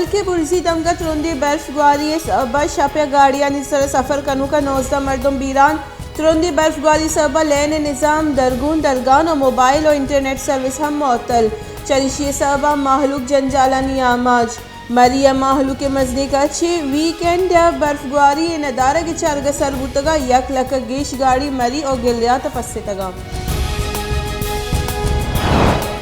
ملک ءِ برزی دمگ ءَ ترندیں برف گواری ءِ سبب ءَ شپ ءَ گاڑیانی سر ءَ سفر کنوک ءَ نوزدہ مردم بیران۔ ترندیں برف گواری ءِ سبب ءَ لین ءِ نظام، درگون، درگان ءُ موبائل ءُ انٹرنیٹ سروس ہم معطل۔ چریشی ءِ سبب ءَ مہلوک جنجالانی آماچ۔ مری ءَ مہلوک ءِ مزنیں کچے۔ ویک اینڈ ءَ برف گواری ءِ ندارگ ءِ چارگ ءَ سر بوتگ ءُ یک لکھ ءَ گیش گاڑی مری ءُ گلدیات ءَ پسیتگ اَنت۔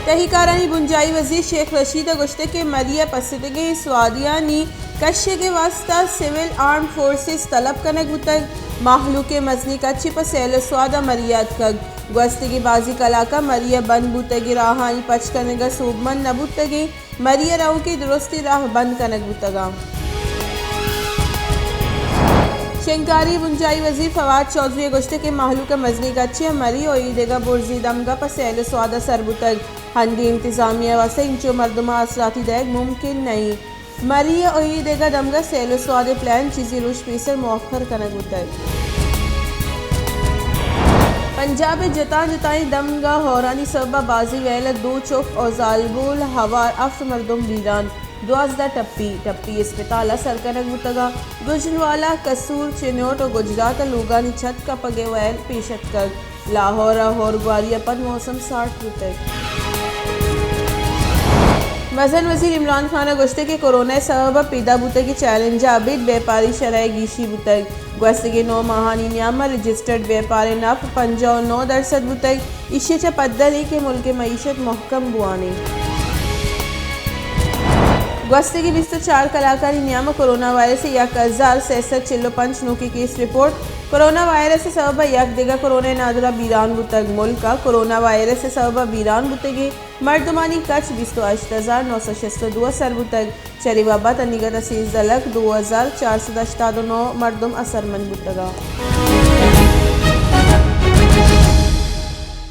تہی کارانی بنجاہی وزیر شیخ رشید ءَ گوشتگ کہ مری ءَ پسیتگیں سوادیانی کشگ ءِ واستہ سول آرمڈ فورسز طلب کنگ بوتگ۔ مہلوک ءِ مزنیں کچے پہ سیل ءُ سواد ءَ مری ءَ اتکگ۔ گوستگیں بازیں کلاک ءَ مری ءِ بند بوتگیں راہانی پچ کنگ ءَ سوبمند نہ بوتگیں۔ مری ءَ روک ءِ درستیں راہ بند کنگ بوتگ اَنت۔ شنگکاری بنجاہی وزیر فواد چوہدری ءَ گوشتگ کہ مہلوک ءِ مزنیں کچے ءَ مری ءُ اے دگہ برزی دمگ ءَ پہ سیل ءُ سواد ءَ سر بوتگ۔ ہندی انتظامیہ ءِ واستہ اینچو مردم ءَ آسراتی دئیگ ممکن نہ اِنت۔ مری ءُ اے دگہ دمگ ءَ سیل ءُ سواد ءِ پلان چیزے روچ پیسر موخر کنگ بوتگ۔ پنجاب ءِ جتائیں جتائیں دمگ ءَ ہورانی سبب ءَ بازیں ویل ءَ دو چک ءُ زالبول ہوار ہفت مردم بیران۔ دوازدہ ٹپی، ٹپی اسپتال ءَ سر کنگ بوتگ اَنت۔ گوجرانوالہ، قصور، چنوٹ ءُ گجرات ءَ لوگانی چھت کپگ ءِ ویل پیش اتکگ۔ لاہور ءَ ہور گواری ءَ پد موسم سارت بوتگ۔ مزن وزیر عمران خان ءَ گوشتگ کہ کورونا ءِ سبب ءَ پیدا بوتگیں چیلنج ءَ ابید بیپاری شرح ءَ گیشی بوتگ۔ گوستگیں نو ماہانی نیام ءَ رجسٹرڈ بیپار ءِ نرخ پنجاہ ءُ نو درسد بوتگ۔ ایشی ءَ چہ پدل اِنت کہ ملک ءِ معیشت مہکم بوان اِنت۔ گوستگیں بیست ءُ چار کلاکانی نیام ءَ کورونا وائرس ءِ یک ہزار سئے سد چل ءُ پنچ نوکیں کیس رپورٹ۔ کورونا وائرس ءِ سبب ءَ یک دگہ کورونا ءِ نادراہ بیران بوتگ۔ ملک ءَ کورونا وائرس ءِ سبب ءَ بیران بوتگیں مردمانی کچ بیست ءُ ہشت ہزار نو سد شست ءُ دو ءَ سر بوتگ۔ چرے وبا ءِ تنیگت ءَ سیزدہ لکھ دو ہزار چار سد ہشتاد ءُ نو مردم اثرمند بوتگ اَنت۔